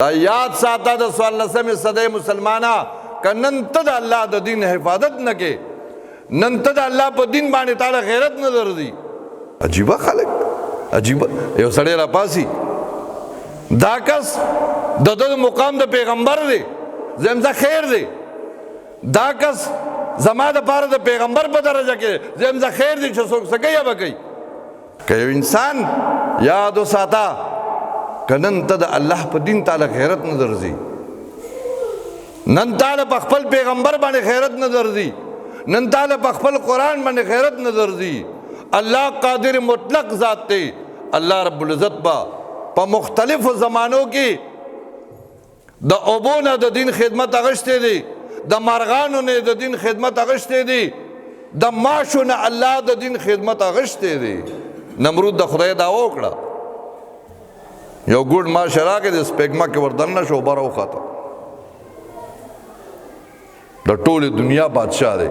دا یاد ساته د 14مې صدۍ مسلمانه، که نن ته د الله د دین حفاظت نه کې، نن ته د الله په دین باندې تعالی غیرت نه درځي. عجیبه خلک، عجیبه. یو سړی را پاسي، دا کس د ده مقام د پیغمبر دی، زمزه خیر دی. دا کس زما د پاره د پیغمبر په درجه کې زمزه خیر دی چې څوک څه کوي به کوي. که یو انسان یاد وساته، که نن ته د الله په دین تعالی غیرت نه درځي، نن تعالی په خپل پیغمبر باندې غیرت نه درځي، نن تعالی په خپل قرآن باندې غیرت نه درځي، الله قادر مطلق ذات دی. الله رب العزت با په مختلفو زمانو کې د اوبو نه د دین خدمت اغشتې دی، د مرغانو نه د دین خدمت اغشتې دی، د ماشو نه الله د دین خدمت اغشتې دی. نمرود د خدای دعوه وکړه، یو ګوډ ماش راغی، د سپېږمه کې وردننه شو، بره وخته. د ټولې دنیا بادشاه دی.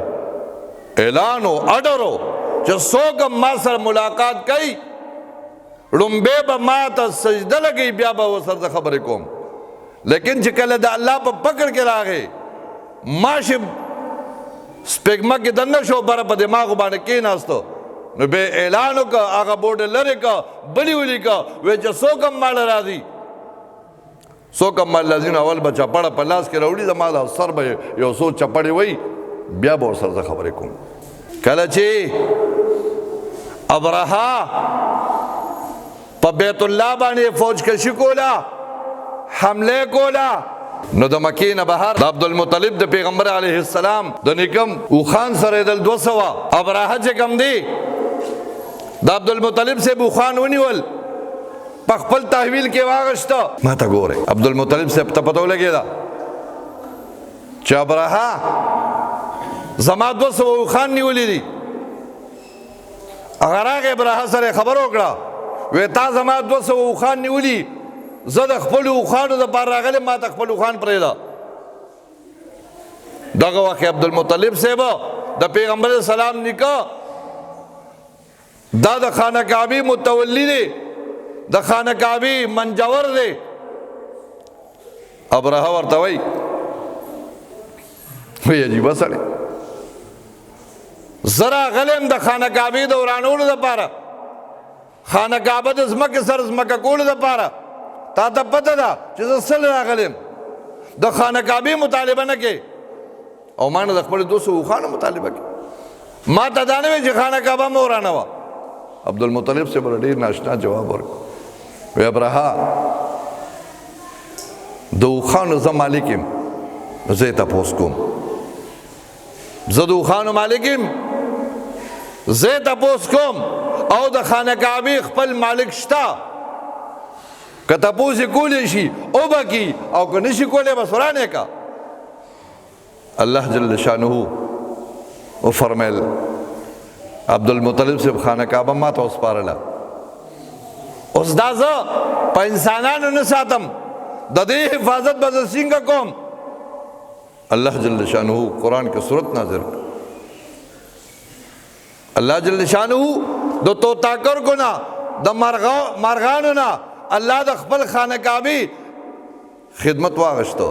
اعلان او اډر و چې څوک هم ما سره ملاقات کوي، ړومبی به ما ته سجده لګوي، بیا به ورسره زه خبرې کوم. لیکن چې کله د الله په پکړ کې راغی، ماش سپېږمه کې دننه شو، بره په دماغو باندې کېناستو، نو به اعلان وکړه، هغه بورډ لرې کړه، بلې ولیکه، وایي چې څوک هم ماله راځي، څوک هم ماله راځي، نو اول به چپړه په لاس کې راوړي، زما د سر به یو څو چپړې وایي، بیا به ورسره زه خبرې کوم. کله چې ابرهه په بیت الله باندې فوج کشي کوله، حمله کوله، نو د مکې نه بهر د عبدالمطلب د پیغمبر علیه السلام د نیکم اوښان سره دل 200. ابرهه چې کوم دی د عبدالمطلب صاحب اوښان ونیول، په خپل تحویل کې واغشته. ما ته ګوره، عبدالمطلب صاحب ته پته ولګېده چې ابرهه زما 200 اوښان نیولي دي. هغه راغی، ابرهه سره خبر وکړه، وی تا زما 200 اوښان نیولي، زه د خپلو اوښانو دپاره راغلی، ما ته خپل اوښان پرېږده. دغه وخت عبدالمطلب صاحب د پیغمبر علیه السلام نیکه دا د خانه کعبې متولی دی، د خانه کعبې منجور دی. ابرهه ورته وایي، وایي عجیبه سړی، زه راغلی یم د خانه کعبې د ورانولو دپاره، خانه کعبه د ځمکې سره ځمکه کولو دپاره. تا ته پته ده چې زه سل راغلی یم، د خانه کعبې مطالبه نه کوې او ما نه د خپلو 200 اوښانو مطالبه کوې. ما ته دا نه وایي چې خانه کعبه مه ورانوه. عبدالمطلب صاحب له ډېر ناشنا جواب ورکړ، وایي ابرهه د اوښانو زه مالک یم، زه یې تپوس کوم، زه د اوښانو مالک یم، زه یې تپوس کوم، او د خانه کعبې خپل مالک شته، که تپوس یې کولی شي وبه کړي، او که نه شي کولی بس وران یې کړه. الله جل شانه وفرمیل عبدالمطلب صاحب خانه کعبه ما ته وسپارله، اوس دا زه په انسانانو نه ساتم، د دې حفاظت به زه څنګه کوم؟ الله جل شانه قرآن کې سورت نازل کړ. الله جل شانه د توتاکر کو نه، د مرغانو نه الله د خپل خانه کعبې خدمت واغشتو.